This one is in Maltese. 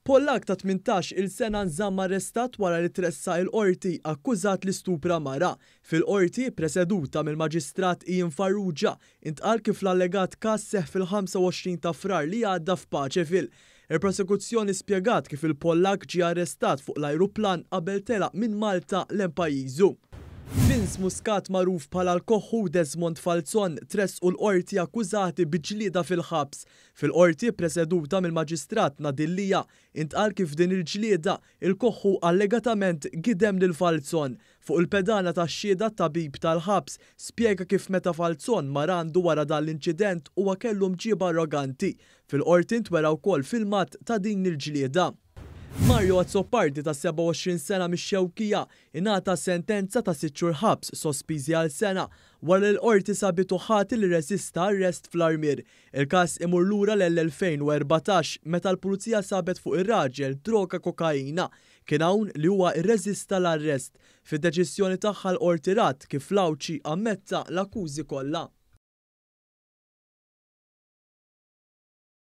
Pollakk ta' 18 il sena nżamm arrestat wara li tressaq il-Qorti akkużat li stupra mara. Fil-Qorti, preseduta mill-Maġistrat Ian Farrugia, intqal kif l-allegat każ seħħ fil-25 ta' Frar li għadda f'Paceville. Il-Prosekuzzjoni spjegat kif il-Pollakk ġie arrestat fuq l-ajruplan qabel telaq minn Malta lejn pajjiżu. Vince Muscat magħruf bħala l-Koħħu u Desmond Falzon tressqu l-Qorti akkużati bi ġlieda fil-ħabs. Fil-Qorti, preseduta mill-Maġistrat Nadine Lia, intqal kif f'din il-ġlieda, il-Koħħu allegatament gidem lil Falzon. Fuq il-pedana tax-xhieda t-tabib tal-ħabs spjega kif meta Falzon mar għandu wara dan l-inċident huwa kellu mġieba arroganti. Fil-Qorti ntwera wkoll filmat ta' din il-ġlieda. Mario Azzopardi ta' 27 sena mix-Xewkija ingħata sentenza ta' sitt xhur ħabs sospiżi għal sena wara li l-Qorti sabitu ħati li rreżista arrest fl-Armier. Il-każ imur lura l-2014 meta l-Pulizija sabet fuq ir-raġel droga kokaina. Kien hawn li huwa rreżista l-arrest. Fid-deċiżjoni tagħha l-Qorti rat kif l-Għawdxi ammetta l-akkużi kollha.